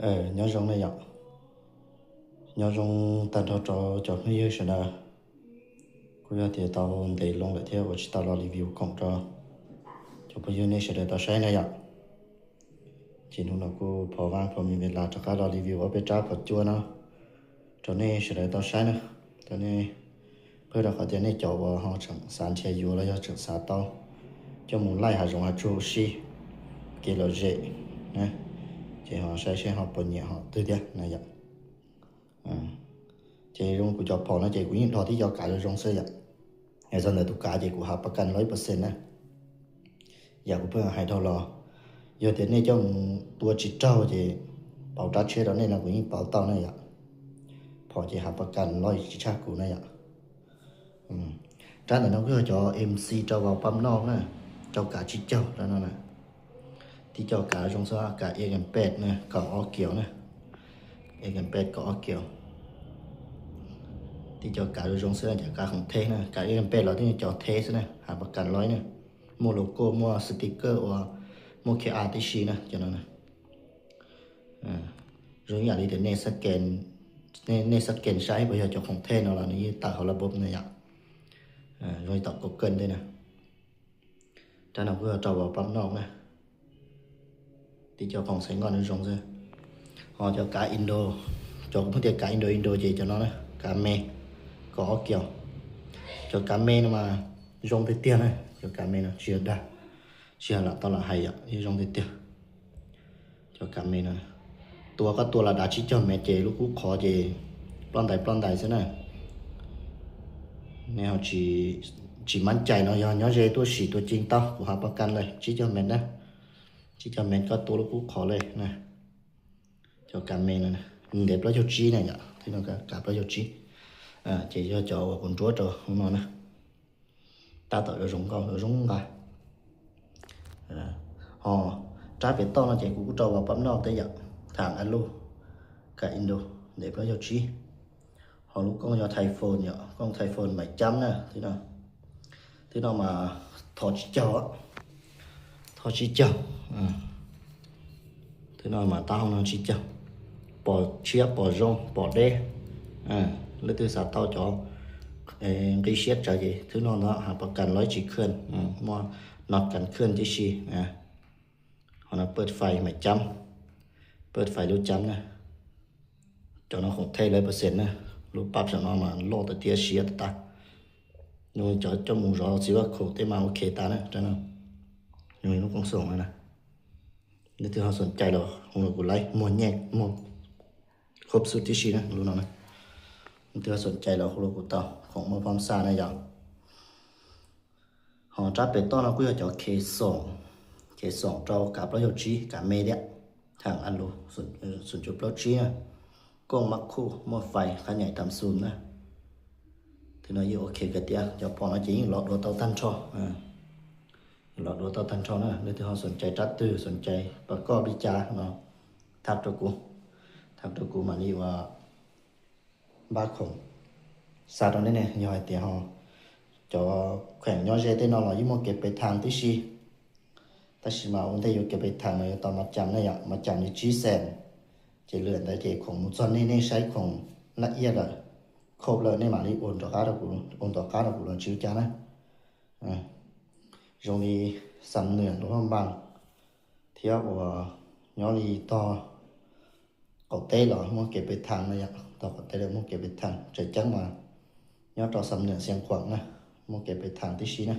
Nyob zoo ne yom, nyob zoo tag nrho rau cov phooj ywg sawv daws. Kuj yog tias tau ntev loo lawm thiab uas tsis tau los review khoom rau cov phooj ywg nej sawv daws tau saib na yom. Ces hnub no kuj phom vaj phom me ves las rov qab los review ob peb rab phom cua no rau nej sawv daws tau saib na. Rau nej, qhov tias nej cov uas ho tseem xav nrhiav yuav los yog tseem xav tau coj mus laij hav zoov hav tsuag ua si kev lom zem na, ces ho saib seb ho puas nyiam ho twg thiab na yom. Ces zoo kuv cov phom no ces kuv yeej do tib co kav zoo zoo xwb yom. Txog ntawm tus kav ces kuv hav pas kas loj ib percent na. Yam kuv pheej hais dhau los, yog tias nej coj mus tua tsis raug ces pauv rab tsheb rau nej no kuv yeej pauv tau na yom. Phom ces hav pas kas loj tsis tshaj kuv na yom. Rab ntawm no kuj yog cov MC rau vau pab noj na, rau kav tsib caug rau no na. Tib co kav zoo xwb, kav Egan Pet na, kaum ob kios na. Egan Pet kaum ob kios. Tib co kav zoo zoo xwb, cov kav khoom theb na, kav Egan Pet los tib co theb xwb na, hav pas kas loj na. Muaj logo, muaj sticker uas muaj QR tib si na, cov no na. Zoo ib yam li tias nej scan saib puas yog cov khoom theb no los nws yeej tawm hauv lab bob na yom. Zoo li tom Google tej na. Rab no kuj yog rau vau pab noj na. Tib co khoom xaiv nkoj nws zoo xwb. Ho cov kav Indo, cov kuv pheej tias kav Indo Indo ces cov no na, kav me, kaum ob kios. Cov kav me no mas zoo tiag tiag na, cov kav me no tsis yog dag, tsis yog lam tau lam hais yom, zoo tiag tiag. Cov kav me no, tua koj tua los dav tsib caug mev ces lub kub qhov ces ploj ntais ploj ntais xwb na. Nej ho tsis mab cais no yog nyob ze tuaj sim tua ci tau, kuv hav pas kas lawm tsib caug mev na. Tsib caug mev koj tua lub kub qhov li na. Cov kav me no, ntev plaub caug tsib na yom, thiab no kav plaub caug tsib. Ces yog cov uas kuv nruab rau hauv no na. Tab tom zoo nkauj zoo nqa. Ho rab pem toj no ces kuv kuj rau vau pab noj tej yom, tham a lus, kav Indo, ntev plaub caug tsib. Ho lub kooj yog Typhoon yom, kooj Typhoon maiv cab na, thwb no mas thov tsib caug, thov tsib caug. Thwb no mas tab hau no tsib caug, pom tshiab pom zoo pom deb. Leej twg xav tau cov nqi siab tsawv ces thwb no ntag, hav pas kas loj tsis khwj, muaj no kas khwj tib si. Ho no pawj fais maiv cab, pawj fais lub cab na. Cov no khoom thej lawm percent na, lub pab saum no mas loj tiag tiag siab tas tas. Cov coj mus zov txiv vaj khaum tej mas ok tas na, zoo li lub kooj xoom no na. Leej twg ho xoom cai los hu rau kuv laib, muag nyej muag khob xub tib si na lub no na. Leej twg ho xoom cai los hu rau kuv tau, khoom muaj phab xa na yom. Ho rab pem toj no kuj yog cov khev xoom, khev xoom rau kav plaub caug tsib, kav me thiab, tham a lus xoom cuv plaub tsib na. Kooj mab khuj muaj fais qhab nyaim tam xum na. Thwb no yeej ok kawg tiag, cov phom no ces yeej lov duav tau tag nrho. Lov duav tau tag nrho na, leej twg ho xoom cai rab twg, xoom cai pas koj li cas no, tham rau kuv, tham rau kuv mam li ua npaj khoom xa rau nej ne. Yog hais tias ho cov kheem nyob ze tej no los yeej muaj kev pe thaas tib si, tab sis mas ua ntej yuav kev pe thaas no yuav tau maj cam ne yom, maj cam li tsib xees. Ces lwm ntawd ces khoom mus txog nej, nej saib khoom laj iaj lawm, khauj lawm nej mam li ua nrov qab rau kuv, ua nrov qab rau kuv los tsis ua cas na. Zoo li Xam Nwam, Luam Hauj Npas thiab uas nyob li tog qaum teb los muaj kev pe thaas na yom, tog qaum teb los muaj kev pe thaas. Tseem ceeb mas nyob rau Xam Nwam, Xiav Khuam na, muaj kev pe thaas tib si na.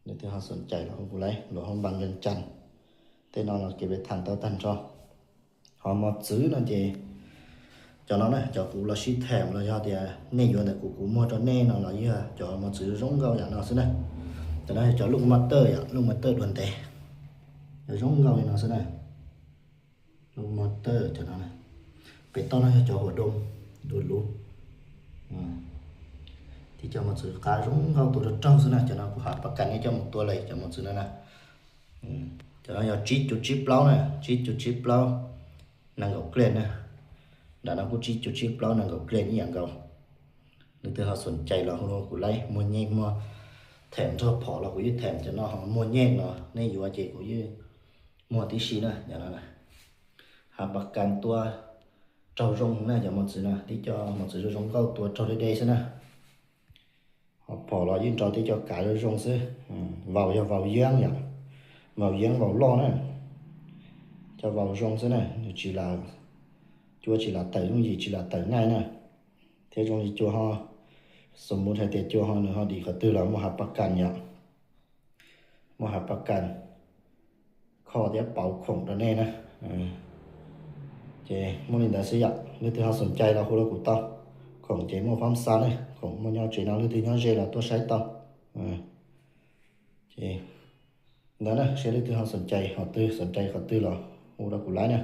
Leej twg ho xoom cai los hu kuv laib, Luam Hauj Npas, Vees Cas, tej no los kev pe thaas tau tag nrho. Ho mos txwv no ces cov no na, cov kuv los sib theem los yog tias nej yuav ntawm kuv, kuv muag rau nej no los yog cov mos txwv zoo nkauj yam no xwb na. Cov no yog cov lub mos tawj yom, lub mos tawj dua ntev, zoo nkauj li no xwb na. Lub mos tawj cov no, pem toj no yog cov huam doo dua lub. Tib cov mos txwv qab zoo nkauj tua rau raug xwb na, cov no kuv hav pas kas nej coj mus tua lawm cov mos txwv no na. Cov no yog tsib cuv tsib plaub na, tsib cuv tsib plaub, nees nkaum gliag na. Nram no kuj tsib cuv tsib plaub nees nkaum gliag ib yam nkaus. Leej twg ho xoom cai los hu rau kuv laib, muag nyej muag, theem nrog phom los kuv yeej theem, cov no ho muag nyej los nej yuav ces kuv yeej muag tib si na, cov no na. Hav pas kas tua raug zoo na cov mos txwv na, tib co mos txwv zoo zoo nkauj tua raug deb deb xwb na. Ho phom los yeej nrog tib co kav zoo zoo xwb. Vaus yog vaus yeeb yom, vaus yeeb vaus loj na. Cov vaus zoo xwb na, nws tsis, cua tsis lam tawm yooj yim tsis lam tawm naj na. Thiab zoo li cua ho, xus mus hais tias cua ho nws ho dim qhov twg los muaj hav pas kas yom, muaj hav pas kas kho thiab pauv khoom rau nej na. Ces muaj li ntawd xwb yom, leej twg ho xom cai los hu rau kuv tau. Khoom ces muaj phab xa na, khoom muaj nyob tsev no, leej twg nyob ze los tuaj saib tau. Ces ntawd na, seb leej twg ho xom cai, ho twg xom cai qhov twg los hu rau kuv laiv na.